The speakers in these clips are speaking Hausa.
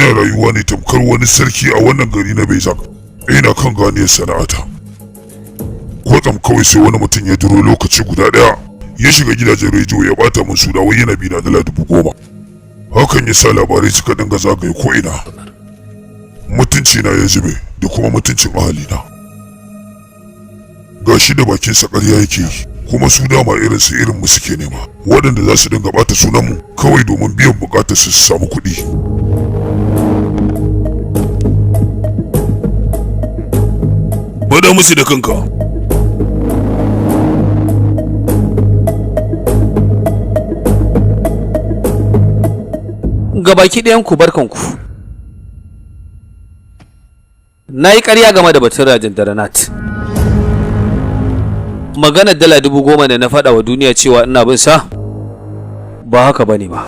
Ina rayuwa ne tamkar wani sarki a wannan gari na Bezak. Ina kan ganiyar sana'ata. Kwatsam kawai sai wani mutum ya duro lokaci guda ɗaya. Ya shiga gidajen rediyo ya bata min suna wai yana bi na $10,000. Hakan ya sa labarai suka dinga zagaye ko'ina. Mutunci na ya zube da kuma mutuncin ahalina. Gashi da bakinsa ƙarya yake yi, kuma su dama irin su irin mu suke nema, waɗanda za su dinga ɓata sunanmu kawai domin biyan buƙatar su su samu kuɗi. Faɗa musu da kanka. Gabaki ɗayan ku barkanku. Na yi ƙarya game da batun Rajendranath. Maganar $10,000 da na faɗa wa duniya cewa ina bin sa ba haka bane ba.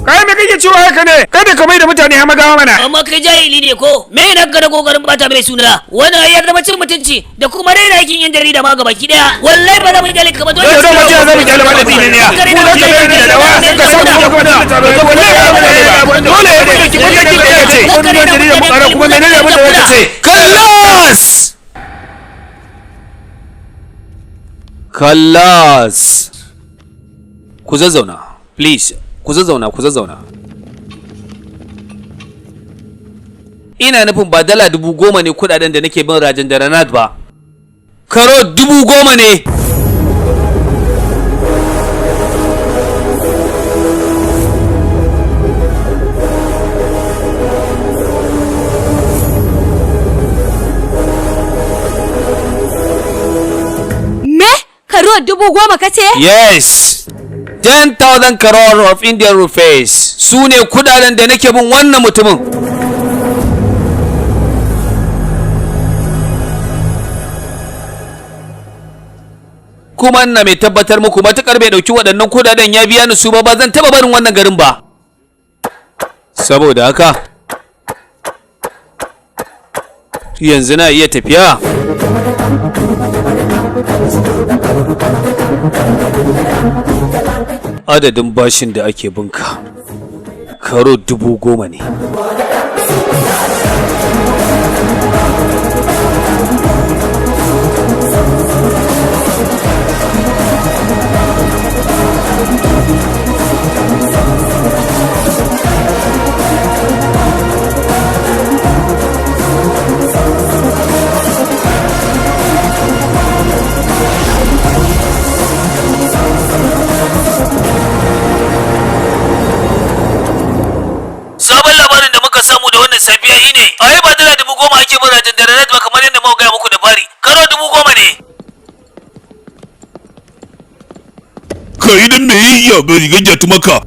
Kai me kake cewa haka ne? Kada ka mai da mutane hamagawa mana. Amma kai jahili ne ko? Me ne ka da kokarin bata mai suna? Wannan ya zama cin mutunci da kuma raina aikin yan jarida ma gabaki daya. Wallahi ba za mu kyale ka ba, dole. Dole mu ce za mu kyale ba da dininiya. Mu za ka yi da dawa sai ka samu kuma da wallahi ba mu kyale ba. Dole ya dauki mataki da ya ce. Ko ni jarida mu kara kuma menene abin da ya ce? Kallas! Kallas! Ku zazzauna, please. Ku zazzauna, ku zazzauna. Ina nufin ba $10,000 ne kudaden da nake bin Rajendranath ba. Karo 10,000 ne. Me? Karo 10,000 kace? Yes. 10,000 crore of Indian rupees. Su ne kudaden da nake bin wannan mutumin. Kuma ina mai tabbatar muku matukar bai dauki waɗannan kudaden ya biya ni su ba, ba zan taba barin wannan garin ba. Saboda haka yanzu na iya tafiya. Adadin bashin da ake binka karo 10,000 ne. Sabon labarin da muka samu da wannan safiya yi ne, ai ba $10,000 ake bin Rajendranath ba kamar yadda muka gaya muku da fari, karo 10,000 ne. Ka idan me yi ya ga rigar gyatu maka?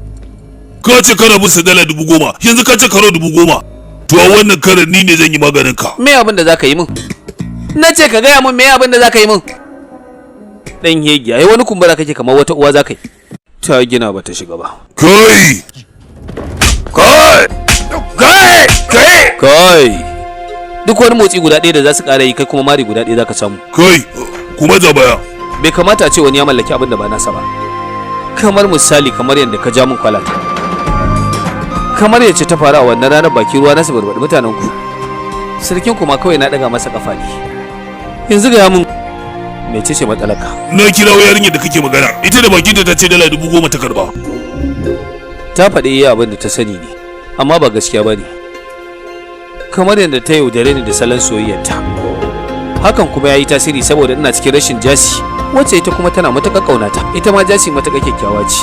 Ka ce kana bin sa $10,000, yanzu ka ce karo 10,000. To a wannan karan ni ne zan yi maganin ka. Me abin da zaka yi min? Na ce ka gaya min me abin da zaka yi min? Dan hegi, ai wani kumbura kake kamar wata uwa zaka yi. Ta gina bata shiga ba. Kai! Kai! Kai! Kai! Kai! Duk wani motsi guda ɗaya da za su ƙara yi, kai kuma mari guda ɗaya za ka samu. Kai! Kuma za baya. Bai kamata a ce wani ya mallaki abin da ba nasa ba. Kamar misali, kamar yadda ka ja min kwalata. Kamar yacce ta faru a wannan ranar bakin ruwa na su barbaɗi mutanen ku. Sarkin kuma kawai na ɗaga masa ƙafa ne. Yanzu gaya min mece ce matsalarka? Na kirawo yarinyar da kake magana, ita da bakinta ta ce $10,000 ta karba. Ta faɗi iya abin da ta sani ne, amma ba gaskiya ba ne. Kamar yadda ta yaudare ni da salon soyayyarta. Hakan kuma ya yi tasiri saboda ina cikin rashin jasi, wacce ita kuma tana matuƙar ƙaunata. Ita ma jasi matuƙar kyakkyawa ce.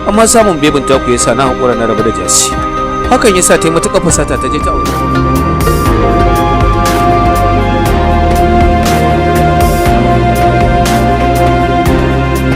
Amma samun bebin taku ya sa na haƙura na rabu da jasi. Hakan ya sa ta yi matuƙar fusata ta je ta aure.